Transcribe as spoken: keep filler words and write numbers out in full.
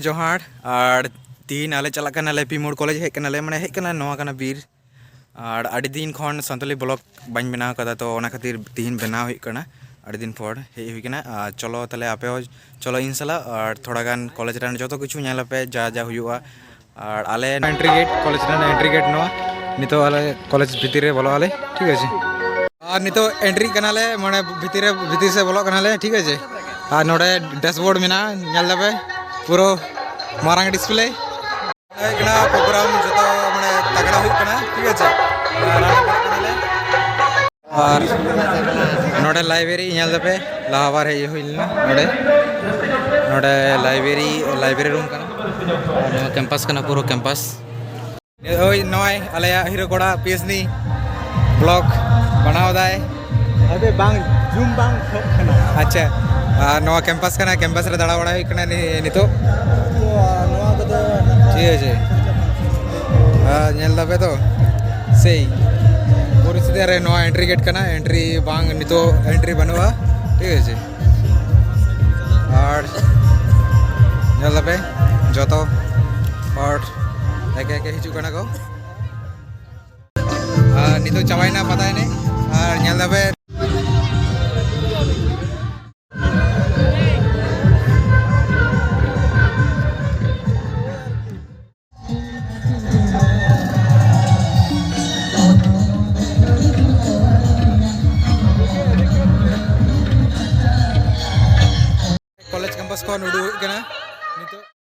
ᱡᱚᱦᱟᱨ᱾ ᱟᱨ ᱛᱤᱦᱤᱧ ᱟᱞᱮ ᱪᱟᱞᱟᱜ ᱠᱟᱱᱟᱞᱮ ᱯᱤ ᱢᱳᱲ ᱠᱚᱞᱮᱡᱽ ᱦᱮᱡ ᱠᱟᱱᱟᱞᱮ, ᱢᱟᱱᱮ ᱦᱮᱡ ᱠᱟᱱᱟ, ᱱᱚᱣᱟ ᱠᱟᱱᱟ ᱵᱤᱨ᱾ ᱟᱨ ᱟᱹᱰᱤ ᱫᱤᱱ ᱠᱷᱚᱱ ᱥᱟᱱᱛᱟᱞᱤ ᱵᱞᱚᱜ ᱵᱟᱹᱧ ᱵᱮᱱᱟᱣ ᱠᱟᱫᱟ, ᱛᱚ ᱚᱱᱟ ᱠᱷᱟᱹᱛᱤᱨ ᱛᱤᱦᱤᱧ ᱵᱮᱱᱟᱣ ᱦᱩᱭᱩᱜ ᱠᱟᱱᱟ᱾ ᱟᱹᱰᱤ ᱫᱤᱱ ᱯᱚᱨ ᱦᱮᱡ ᱦᱩᱭ ᱠᱟᱱᱟ᱾ ᱟᱨ ᱪᱚᱞᱚ ᱛᱟᱦᱞᱮ ᱟᱯᱮ ᱦᱚᱸ ᱪᱚᱞᱚ ᱤᱧ ᱥᱟᱞᱟᱜ, ᱟᱨ ᱛᱷᱚᱲᱟ ᱜᱟᱱ ᱠᱚᱞᱮᱡᱽ ᱨᱮᱱ ᱡᱚᱛᱚ ᱠᱤᱪᱷᱩ ᱧᱮᱞ ᱟᱯᱮ, ᱡᱟ ᱡᱟ ᱦᱩᱭᱩᱜᱼᱟ᱾ ᱟᱨ ᱟᱞᱮ ᱮᱱᱴᱨᱤ ᱜᱮᱴ, ᱠᱚᱞᱮᱡᱽ ᱨᱮᱱᱟᱜ ᱮᱱᱴᱨᱤ ᱜᱮᱴ ᱱᱚᱣᱟ᱾ ᱱᱤᱛᱚᱜ ᱟᱞᱮ ᱠᱚᱞᱮᱡᱽ ᱵᱷᱤᱛᱤᱨ ᱨᱮ ᱵᱚᱞᱚᱜ ᱟᱞᱮ, ᱴᱷᱤᱠ ᱟᱪᱷᱮ᱾ ᱟᱨ ᱱᱤᱛᱚᱜ ᱮᱱᱴᱨᱤ ᱠᱟᱱᱟᱞᱮ, ᱢᱟᱱᱮ ᱵᱷᱤᱛᱤᱨ ᱨᱮ, ᱵᱷᱤᱛᱤᱨ ᱥᱮᱫ ᱵᱚᱞᱚᱜ ᱠᱟᱱᱟᱞᱮ, ᱴᱷᱤᱠ ᱟᱪᱷᱮ᱾ ᱟᱨ ᱱᱚᱰᱮ ᱰᱮᱥᱵᱳᱨᱰ ᱢᱮᱱᱟᱜᱼᱟ, ᱧᱮᱞ ᱫᱟᱯᱮ ᱯᱩᱨᱟᱹ ᱢᱟᱨᱟᱝ ᱰᱤᱥᱯᱞᱮ᱾ ᱦᱩᱭᱩᱜ ᱠᱟᱱᱟ ᱯᱨᱳᱜᱨᱟᱢ ᱡᱚᱛᱚ ᱢᱟᱱᱮ ᱛᱟᱜᱲᱟ ᱦᱩᱭᱩᱜ ᱠᱟᱱᱟ, ᱴᱷᱤᱠ ᱟᱪᱷᱮ᱾ ᱟᱨ ᱟᱞᱮ ᱵᱚᱞᱚᱜ ᱠᱟᱱᱟᱞᱮ᱾ ᱟᱨ ᱱᱚᱰᱮ ᱞᱟᱭᱵᱨᱮᱨᱤ ᱧᱮᱞ ᱫᱟᱯᱮ, ᱞᱟᱦᱟ ᱵᱟᱨ ᱦᱮᱡ ᱦᱩᱭ ᱞᱮᱱᱟ ᱱᱚᱰᱮ᱾ ᱱᱚᱰᱮ ᱞᱟᱭᱵᱨᱮᱨᱤ, ᱞᱟᱭᱵᱨᱮᱨᱤ ᱨᱩᱢ ᱠᱟᱱᱟ᱾ ᱟᱨ ᱱᱚᱣᱟ ᱠᱮᱢᱯᱟᱥ ᱠᱟᱱᱟ, ᱯᱩᱨᱟᱹ ᱠᱮᱢᱯᱟᱥ᱾ ᱳᱭ ᱱᱚᱜᱼᱚᱭ ᱟᱞᱮᱭᱟᱜ ᱦᱤᱨᱳ ᱠᱚᱲᱟ ᱯᱤ ᱮᱥ ᱱᱤ ᱵᱞᱚᱜ ᱵᱮᱱᱟᱣ ᱫᱟᱭ᱾ ᱟᱫᱚ ᱵᱟᱝ, ᱡᱩᱢ ᱵᱟᱝ ᱥᱟᱵ ᱠᱟᱱᱟ᱾ ᱟᱪᱪᱷᱟ, ᱟᱨ ᱱᱚᱣᱟ ᱠᱮᱢᱯᱟᱥ ᱠᱟᱱᱟ, ᱠᱮᱢᱯᱟᱥ ᱨᱮ ᱫᱟᱬᱟ ᱵᱟᱲᱟ ᱦᱩᱭᱩᱜ ᱠᱟᱱᱟ ᱱᱤ-, ᱱᱤᱛᱚᱜ᱾ ᱱᱚᱣᱟ ᱠᱚᱫᱚ ᱴᱷᱤᱠ ᱟᱪᱷᱮ᱾ ᱦᱮᱸ, ᱧᱮᱞ ᱫᱟᱯᱮ ᱛᱚ, ᱥᱮᱭ ᱯᱚᱨᱤᱥᱛᱷᱤᱛᱤ ᱨᱮ ᱱᱚᱣᱟ ᱮᱱᱴᱨᱤ ᱜᱮᱴ ᱠᱟᱱᱟ, ᱮᱱᱴᱨᱤ ᱵᱟᱝ, ᱱᱤᱛᱚᱜ ᱮᱱᱴᱨᱤ ᱵᱟᱹᱱᱩᱜᱼᱟ, ᱴᱷᱤᱠ ᱟᱪᱷᱮ᱾ ᱟᱨ ᱧᱮᱞ ᱫᱟᱯᱮ ᱡᱚᱛᱚ ᱦᱚᱲ ᱮᱠᱮ ᱮᱠᱮ ᱦᱤᱡᱩᱜ ᱠᱟᱱᱟ ᱠᱚ᱾ ᱟᱨ ᱱᱤᱛᱚᱜ ᱪᱟᱵᱟᱭᱮᱱᱟ ᱯᱟᱛᱟ ᱮᱱᱮᱡ᱾ ᱟᱨ ᱧᱮᱞ ᱫᱟᱯᱮ ᱠᱚᱞᱮᱡᱽ ᱠᱮᱢᱯᱟᱥ ᱠᱷᱚᱱ ᱩᱰᱩᱠ ᱦᱩᱭᱩᱜ ᱠᱟᱱᱟ ᱱᱤᱛᱚᱜ᱾